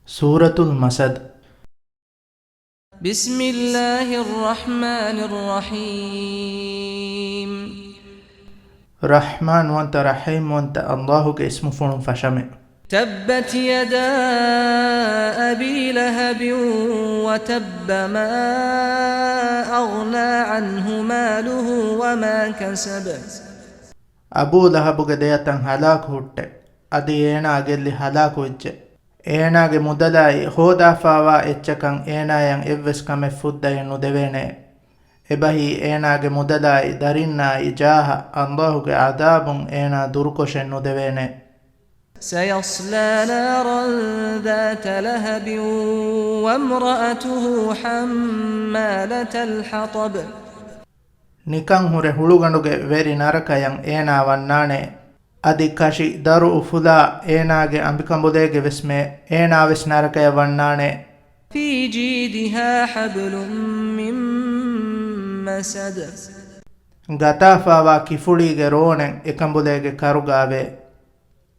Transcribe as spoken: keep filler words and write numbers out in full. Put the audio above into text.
ސޫރަތުލް މަސަދް. بسم الله الرحمن الرحيم. ރަޙްމާންވަންތަ ރަޙީމްވަންތަ ﷲ ގެ އިސްމުފުޅުން ފަށަމެ. تبت يدا أبي لهب وتب، ما أغنى عنه ماله وما كسب. އަބޫ ލަހަބުގެ ދެއަތަށް ހަލާކު ހުއްޓެ. އަދި އޭނާ ގެއްލި ހަލާކުވެއްޖެ. އޭނާގެ މުދަލާއި ހޯދާފާވާ އެއްޗަކަށް އޭނާޔަށް އެއްވެސް ކަމެއް ފުއްދައެއް ނުދެވޭނެ. އެބަހީ އޭނާގެ މުދަލާއި ދަރިންނާއި ޖާހަށް ﷲ ގެ ޢަޛާބުން އޭނާ ދުރުކޮށެއް ނުދެވޭނެ. سيصلى نارا ذات لهب وامرأته حمالة الحطب. ނިކަން ހުރެ ހުޅުގަނޑުގެ ވެރި ނަރަކަޔަށް އޭނާ ވަންނާނެ. އަދި ކަށި ދަރު އުފުލާ އޭނާގެ އަނބިކަނބުލޭގެ ވެސް މޭ އޭނާ ވެސް ނަރަކަޔަށް ވަންނާނެ. في جيدها حبل من مسد. ގަތާފާވާ ކިފުޅީގެ ރޯނެއް އެކަނބުލޭގެ ކަރުގާވޭ.